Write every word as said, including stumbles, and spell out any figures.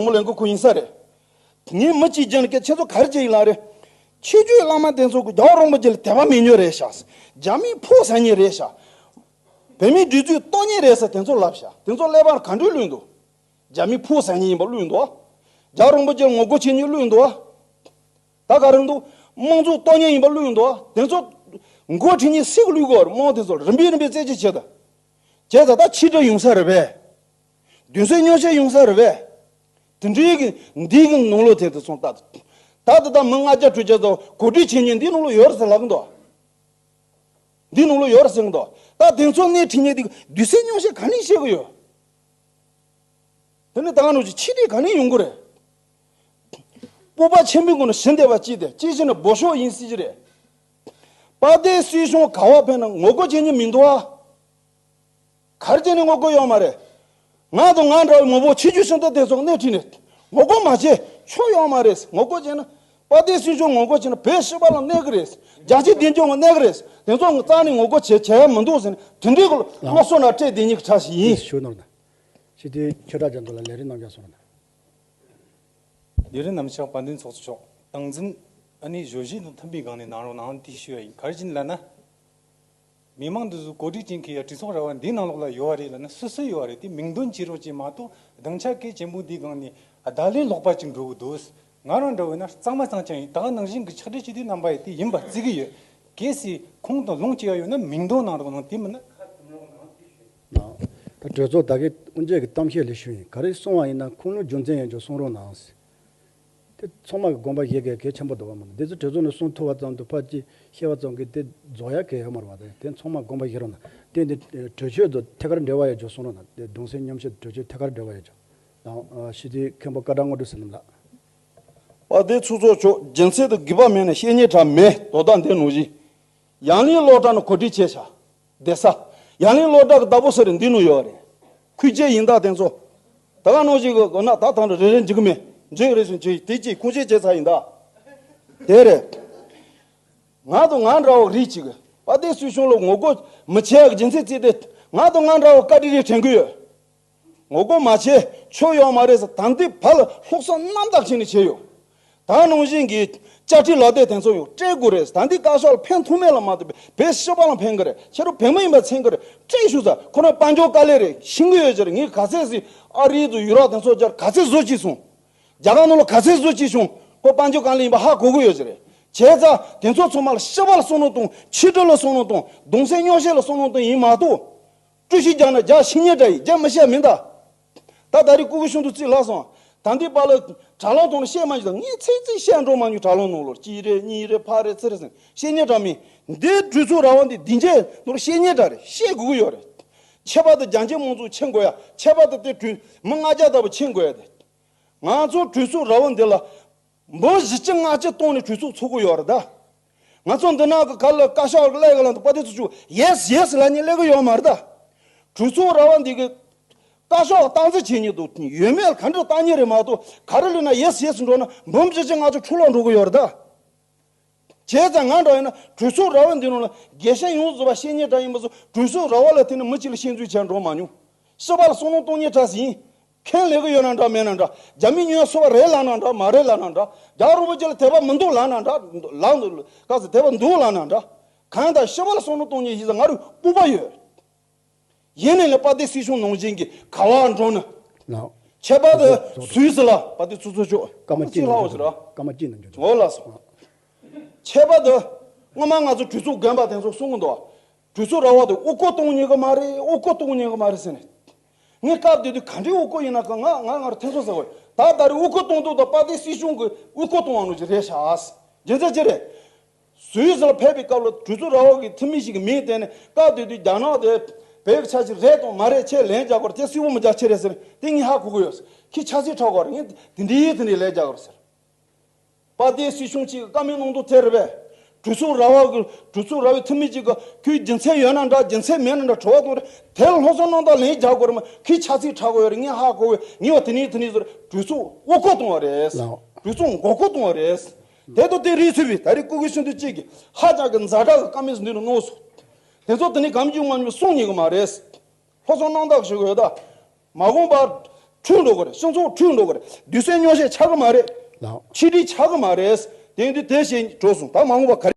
མོ་ལེན་གོ་ཁོ་ཡིན་ས་རེད། ངས་མི་གཅིག་ཀྱང་ཁྱེད་ཚོ་ག་རེ་བྱས་ཡིན་ལ་རེད། ཆོས་བརྒྱུད་བླ་མ་དེ་ཚོ་གི་རྒྱལ་བ་རིན་པོ་ཆེ་ལ་དད་པ་མེད་ཉོ་རེད་ཤག་རྒྱ་མིའི་ཕོ་ཟ་ཉེ་རེད་ཤག་བོད་མིའི་སྒྲིག་འཛུགས་གཏོར་ཉེ་རེད་ཟེར་དེ་ཚོ་ལབ་ཤག་དེ་ཚོ་ཀླད་པར་ག་འདྲ་བླུགས་འདུག་རྒྱ་མིའི་ཕོ་ཟ་ཉེ་ཡིན་པ་བླུགས་འདུག་རྒྱལ་བ་རིན་པོ་ཆེ་ལ་ངོ་རྒོལ་བྱེད་ཉེ་བླུགས་འདུག་ད་ག་རེ་འདུག་དམངས་གཙོ་གཏོར་ཉེ་ཡིན་པ་བླུགས་འདུག་དེ་ཚོ་འགོ་ཁྲིད་ཉེ་སྲིད་གི་བླུགས་དགོས་རེད། དམངས་དེ་ཚོ་རིམ་པས་རིམ་པས་རྩད་གཅོད་བྱེད་ད། བྱས་ཙང་ད་ཕྱི་དགྲ་ཡོང་ས་རེད་པས། གདུང་སེམས་མཉམ་བསྲེས་ཡོང་ས་རེད་པས། དེ་འདྲའི་གི་འདི་གི་ནང་ལོགས་དེ་དུ་སོང་ད། ད་ད་ད་མི་ལྔ་བརྒྱ་དྲུག་བརྒྱ་ཙམ་གོ་སྒྲིག་བྱེད་ཉེན་འདི་ནང་ལོགས་ཡོད་རེད་ཟེར་ལབ་གི་འདུག་འདི་ནང་ལོགས་ཡོད་རེད་ཟེར་གི་འདུག་ད་དེ་ཚོ་སྣེ་ཁྲིད་ཉེན་འདི་གདུང་སེམས་མཉམ་བསྲེས་ག་ནས་བྱེད་གི་ཡོད། དེ་ནི་ད་ག་ནང་བཞིན་ཕྱི་དགྲ་ག་ནས་ཡོང་གི་རེད། སྤོབས་པ་ཆེན་པོའི་སྒོ་ནས་ཞི་བདེ་བ་གཅིག་དེ་གཅིག་བྱས་ན་སྦོ་ཤོག་ཡིན་སྲིད་ཀྱི་རེད། དཔལ་ལྡན་སྲིད་གཞུང་ག་བ་ཕེབས་ན་ངོ་རྒོལ་བྱེད་ཉེན་མི་འདུག་ཨ། གར་བྱས་ནས་ངོ་རྒོལ་ཡོད་མ་རེད། ང་དང་ང་འདྲ་བའི་མི་འབོར་ཆེ་ཆུང་ཤིན་ཏུ་དེ་ཚོ་སྣེ་ཁྲིད་ནས་ངོ་རྒོལ་མ་བྱེད་ཆོག་ཡོད་མ་རེད། ངོ་རྒོལ་བྱས་ན་དཔལ་ལྡན་སྲིད་གཞུང་ངོ་རྒོལ་བྱས་ན་བོད་སྤྱི་པ་ལ་གནོད་གི་རེད། རྒྱལ་སྤྱིའི་བདེ་འཇགས་ལ་གནོད་གི་རེད། དེ་ཚོ་ངོ་རྩ་ནས་ངོ་རྒོལ་བྱེད་བྱེད་ཡ་མི་འདུག་ཟེར་ནས་དེ་འདྲའི་གི་སློབ་གསོ་ན་སྤྲད་བསྡད་ཉེན་གི་ཆ་ཞིག་ཡིན། ཞུ་ནོར་ན། ཞི་བདེའི་ཆོས་གྲགས་རྒྱ་མཚོ་ལ་ལས་རིམ་རྣམས་ཀྱང་གསུང་རོགས་གནང་། ལས་རིམ་རྣམས་ཆགས་དཔལ་ལྡན་ཚོགས་གཙོ་མཆོག་སྟངས་འཛིན་ཨ་ནི་བརྗོད་གཞི་དང་མཐུན་པའི་སྒང་ནས་གནང་རོགས་གནང་དེ་ཞུ་ཡ་ཡིན། ག་རེ་བྱས་ནས་ལབ་ན། མི་མང་འདི་ཚོ་གོ་སྒྲིག་བྱེད་མཁན་ཡ་གྲོས་ཚོགས་ར་བ་འདིའི་ནང་ལོགས་ལ་ཡོད་རེད་ལབ་ན་སུ་སུ་ཡོད་རེད་དེ་མིང་འདོན་བྱེད་རོགས་བྱེད་མ་གཏོགས་སྡིངས་ཆ་གལ་ཆེན་པོ་འདིའི་སྒང་ནས་བརྡ་ལན་ལོག་པ་ཅིག་འགྲོ་གི་འདུག་ང་རང་འདྲ་བོ་ཡིན་ན་གཙང་མ་གཙང་རྐྱང་ཡིན། ད་ག་ནང་བཞིན་གྱི་ཕྱག་སྦྲེལ་སྤྱི་འཐུས་རྣམ་པ་ཡིས་དེ་ཡིན་པ་བརྩི་གི་ཡོད། གལ་སྲིད་ཁུངས་དང་ལུང་ཅིག་ཡ་ཡོད་ན་མིང་འདོན་གནང་རོགས་གནང་། དེ་མིན་ན། ད་གྲོས་ཚོགས་ད་གའི་དབུ་འབྱེད་ཀྱི་གཏམ་བཤད་ལས་ཞུ་ཡིན། ག་རེ་གསུང་བ་ཡིན་ན་ཁུངས་ལུང་རྒྱུ་མཚན་ཡོད་ཅོག་གསུང་རོགས་གནང་། དེ་ཚང་མ་གི་དགོངས་པ་བཞེས་གལ་གལ་ཆེན་པོ་འདུག་བ་མ་ནི་འདི་ཚོ་གྲོས་ཚོགས་ནས་གསུང་ཐུབ་པ་ཙམ་དུ་ཕར་ཅིག་བཤད་པ་ཙམ་གྱིས་དེ་རྫོགས་ཡ་གལ་ཡོད་མ་རེད་བ། དེ་དེ་ཚང་མ་དགོངས་པ་བཞེས་རོགས་གནང་། དེ་འདི་གྲོས་ཆོད་དུ་ཐད་ཀར་འབྲེལ་བ་ཡོད་ཅོག་གསུང་རོགས་གནང་། དེ་གདུང་སེམས་མཉམ་བསྲེས་གྲོས་ཆོད་ཐད་ཀར་འབྲེལ་བ་ཡོད་ཅོག་དང་། ཞི་བདེའི་མཁན་པོ་བཀའ་བྲང་དངོས་གྲུབ་ཟེར་རྣམས་ལགས། དཔལ་ལྡན་ཚོགས་གཙོ་མཆོག་རྒྱུ་མཚན་དང་དགོས་པ་མེད་ན་བཤད་སྙིང་བྲག་མེད། དོ་བདག་འདི་ནང་བཞིན། ཡང་ལན་སློབ་གྲྭ་ནས་གོ་སྒྲིག་བྱས་ཤག་བསྡད་ས། ཡང་ལན་སློབ་གྲྭ་གི་བདག་པོ་སུ་རེད། འདི་ནང་ཡོད་རེད། ཁུལ་བཅས་ཡིན་ད་དེ་ཚོ། ད་ག་ནང་བཞིན་གི་གོ་ན་ད་ཐང་རེ་རེ་འཇིག་གི་མེད། འཇིག་རེ་བཞིན་འཇིག་དེ་གཅིག་ཁུངས་སྐྱེལ་བྱས་ཚར་ཡིན་ད། དེ་རེད། ང་དང་ང་འདྲ་བོ་རིགས་གཅིག་གི་དཔལ་ལྡན་སྲིད་གཞུང་ལ་ངོ་རྒོལ་མི་བྱེད་ཡག་རྒྱུ་མཚན་བརྩིས་ཏེ་ང་དང་ང་འདྲ་བོ་བཀའ་ཁྲིད་རེ་དྲན་གི་ཡོད། ངོ་རྒོལ་མ་བྱེད་ཆོག་ཡོད་མ་རེད་ཟེར། ད་འདི་ཕར་ལ་སློབ་གསོ་རྣམ་དག་བྱས་ནས་བྱས་ཡོད། ད་ནང་བཞིན་གྱི་བཅའ་ཁྲིམས་ལག་དེབ་དེ་ཚོ་ཡང་སྤྲད་དགོས་རེད། ད་འདི་བཀའ་ཤག་ལ་ཕན་ཐོགས་མེད་ལ་མ་ལྟོས་པའི་བོད་སྤྱི་པ་ལ་ཕན་གི་རེད། ཁྱེད་རང་བོད་མི་ཡིན་པ་མཚོན་གི་རེད། སྤྲད་ཤོག་ཟེར། ཁོ་རང་དཔལ་འབྱོར་དཀའ་ལས་རེད། ཤེས་གི་ཡོད་ཀྱི་རེད། ངས་ག་ཚད་ཟིག་ཨ་རི་དང་ཡུ་རོབ་དེ་ཚོ་རྒྱར་ག་ཚད་བཟོ་བྱས་སོང་། རྒྱ་གར་ནང་ལ་ག་ཚད་བཟོ་བྱས་བྱུང་། ཁོ་དཔལ་འབྱོར་དཀའ་ལས་ཡིན་པ་ཧ་གོ་གི་ཡོད་ཀྱི་རེད། བྱས་ཙང་དེ་ཚོ་ཚང་མ་ལ་སྤྱི་པ་ལ་བསམ་བློ་གཏོང་། ཕྱི་དྲིལ་ལ་བསམ་བློ་གཏོང་། གདུང་སེམས་མཉམ་བསྲེས་ལ་བསམ་བློ་གཏོང་ཡིན་མ་གཏོགས། དཀྲུག་ཤིང་རྒྱག་ན་རྒྱག་བཤད་སྙིང་བྲག་ཡིན། རྒྱག་མི་བཤད་མིན་ད། ད་ད་རེས་སྐུ་གི་ཤིན་ཏུ་རྩིས་ལྷག་སོང་། ད་འདི་པ་ལ་དྲ་ལམ་ཐོག་ནས་བཤད་མ་བྱུང་། ད་ངས་ཚིག་ཚིག་བཤད་འགྲོ་མ་མྱོང་། དྲ་ལམ་ནང་ལོགས་གཅིག་རེད་གཉིས་རེད་ཕར་རེད་ཚུར་རེད་ཟེར་བཤད་སྙིང་བྲག་མིན། འདི་གྲོས་ཚོགས་ར་བ་འདི་འདི་འཇལ་ནོར་བཤད་སྙིང་བྲག་རེད། བཤད་དགོས་ཀྱི་ཡོད་རེད། ཁྱད་པར་དུ་རྒྱ་ཆེ་མང་ཚོགས་ཕྱིན་དགོས་ཡ། ཁྱད་པར་དུ་དེ་གྲོས་མི་ལྔ་བརྒྱ་ལྟ་བུ་ཕྱིན་དགོས་ཡ་དེ། ང་ཚོ་གྲོས་ཚོགས་ར་བ་འདི་ལ། འབུམ་བཞི་བཅུ་ལྔ་བཅུ་བཏང་ནས་གྲོས་ཚོགས་ཚོགས་ཀྱི་ཡོད་རེད་ད། ང་ཚོ་འདི་ནང་གི་ག་ལ་བཀའ་ཤག་གི་ལས་ཀ་ལ་འདུག་པ་དེ་ཚོ་ཆུ་ཡེས་ཡེས་ལབ་ནས་སླེབས་ཀྱི་ཡོད་མ་རེད་ད། གྲོས་ཚོགས་ར་བ་འདི་གི་བཀའ་ཤག་སྟངས་འཛིན་བྱེད་མཁན་འདུག་ཡོད་མེད་ལ་ག་འདྲ་བལྟ་མཁན་རེད་མ་གཏོགས་ག་རེ་ལབ་ན་ཡེས་ཡེས་འགྲོ་ན་འབུམ་བཞི་བཅུ་ལྔ་བཅུ་འཕྲོ་བརླག་འགྲོ་གི་ཡོད་རེད་ད། བྱས་ཙང་ང་འདྲ་ཡིན་ན་གྲོས་ཚོགས་ར་བ་འདི་ནང་ལ་རྒྱལ་ཞེན་ཡོངས་སུ་རྫོགས་པ་བཤད་སྙིང་བྲག་ཡིན་པ་སོགས་གྲོས་ཚོགས་ར་བ་ལ་དེ་ནི་མི་གཅིག་ལ་ཤེས་འཛུལ་བྱས་འགྲོ་མ་མྱོང་། སྤྱི་པ་ལ་བསམ་བློ་གཏོང་སྙིང་བྲག་ཟིན། མཁན་ལས་ཀ་ཡོད་ན་འདྲ་མེད་ན་འདྲ། རྒྱ་མི་ཉོན་སོ་པ་རེད་ལབ་ན་འདྲ་མ་རེད་ལབ་ན་འདྲ། རྒྱ་རིན་པོ་ཆེ་ལ་དད་པ་མི་འདུག་ལབ་ན་འདྲ། ལབ་འདུག་ག་ཚོད་དད་པ་འདུག་ལབ་ན་འདྲ། གང་ལྟར་སྤྱི་པ་ལ་བསམ་བློ་གཏོང་སྙིང་ཡིན་ཟེར་ང་རུ་སྤོབས་པ་ཡོད། ཡིན་ནའི་ལ་དཔལ་ལྡན་སྲིད་གཞུང་ནང་བཞིན་གྱི་ག་བ་འགྲོ་ན། ལགས། ཁྱད་པར་དུ་སུད་སི་ལ་དཔལ་ལྡན་ཚོགས་གཙོ་མཆོག་སྐར་མ་གཅིག་ལྷག་ཡོད་ཟེར་ར། སྐར་མ་གཅིག་ནང་འཇོག་ཆོག་འོ་ལགས་སོ། ཁྱད་པར་དུ་སྔོན་མ་ང་ཚོ་གྲོས་ཚོགས་རྒན་པ་དེ་ཚོ་གསུང་གི་འདུག་གྲོས་ཚོགས་ར་བ་དེ་དབུ་སྐོར་གཏོང་ཉན་གི་མ་རེད། དབུ་སྐོར་གཏོང་ཉན་གི་མ་རེད་ཟེར་ནས། ངས་སྐབས་དེ་དུས་ག་འདྲའི་དབུ་སྐོར་ཡིན་ན་ག་ང་ང་ང་ར་ཐེ་ཚོམ་ཟ་བ་ཡོད། ད་ད་རེས་དབུ་སྐོར་གཏོང་དུས་ད་དཔལ་ལྡན་སྲིད་གཞུང་གི་དབུ་སྐོར་གཏོང་བ་ནང་བཞིན་རེད་ཤག་རྒྱུ་མཚན་ཅི་རེད། སུད་སི་ལ་ཕེབས་པའི་སྐབས་ལ་གྲོས་ཚོགས་ར་བ་གི་འཐུས་མི་ཞིག་གི་མིང་བཏོན་ནས་སྐབས་དེ་དུས་རྒྱ་ནག་དེ་བོད་ཀྱི་ཆ་ཤས་རེད་དང་མ་རེད་ཁྱེད་ལན་རྒྱག་དགོས་རེད། ཁྱེད་སུས་དབུ་མ་རྒྱག་ཆེ་རེད་ཟེར་དེ་ངས་ཧ་གོ་གི་ཡོད། ཁྱེད་ཆབ་སྲིད་ཁྲག་གོ་རེད། ངས་དེ་འདྲའི་དེ་འདྲའི་ལན་རྒྱག་དགོས་རེད་ཟེར། དཔལ་ལྡན་སྲིད་གཞུང་གཅིག་གི་བཀའ་མོལ་གནང་དོན་དེ་རེད་པས། གྲོས་ཚོགས་ར་བ་གི་གྲོས་ཚོགས་ར་བའི་འཐུས་མི་གཅིག་གི་ཁོའི་རྒྱུ་མཚན་ཡོད་ན་འདྲ་རྒྱུ་མཚན་མེད་ན་འདྲ་དྲི་བ་གཏོང་རེད། དེ་ལ་སློབ་གསོ་གནང་སྟངས་ལན་རྒྱག་དགོས་རེད་མ་ཁོའི་ཆབ་སྲིད་ཁྲག་གོ་ཡོད་རེད། ངས་ཧ་གོ་བས་ངས་བ་དེ་ནས་དེ་ནས་ཟེར་གྲོས་ཚོགས་དབུ་སྐོར་གཏོང་བ་རེད། ལགས། གྲོས་ཚོགས་མགོ་སྐོར་གཏོང་བ་རེད། དེ་དང་དེ་རིགས་ཚུད་པའི་ད་རེས་སྐུ་སྒེར་ཤིན་ཏུ་གཅིག་གིས་ཧ་ཅང་གི་ཛ་དྲག་གི་བཀའ་མོལ་འདི་རུ་གནང་སོང་། དེ་ཚོ་དེ་ནས་གམ་རྒྱུ་མ་ཉུང་གསུང་ཉན་གི་མ་རེད། སློབ་གསོ་གནང་སྟངས་ཞིག་ཡོད་ད། མ་འོངས་པར་ འཁྲུག་འགྲོ་གི་རེད། སྤྱི་ཚོགས་འཁྲུག་འགྲོ་གི་རེད། དུས་ཚོད་སྨྱོ་བཤད་ཆགས་གི་མ་རེད། ལགས། ཆིག་སྒྲིལ་ཆགས་གི་མ་རེད། དེ་ཡིན་དུས་དེ་བྱས་འགྲོ་སོང་། ད་མ་འོངས་པ་ག་རེ།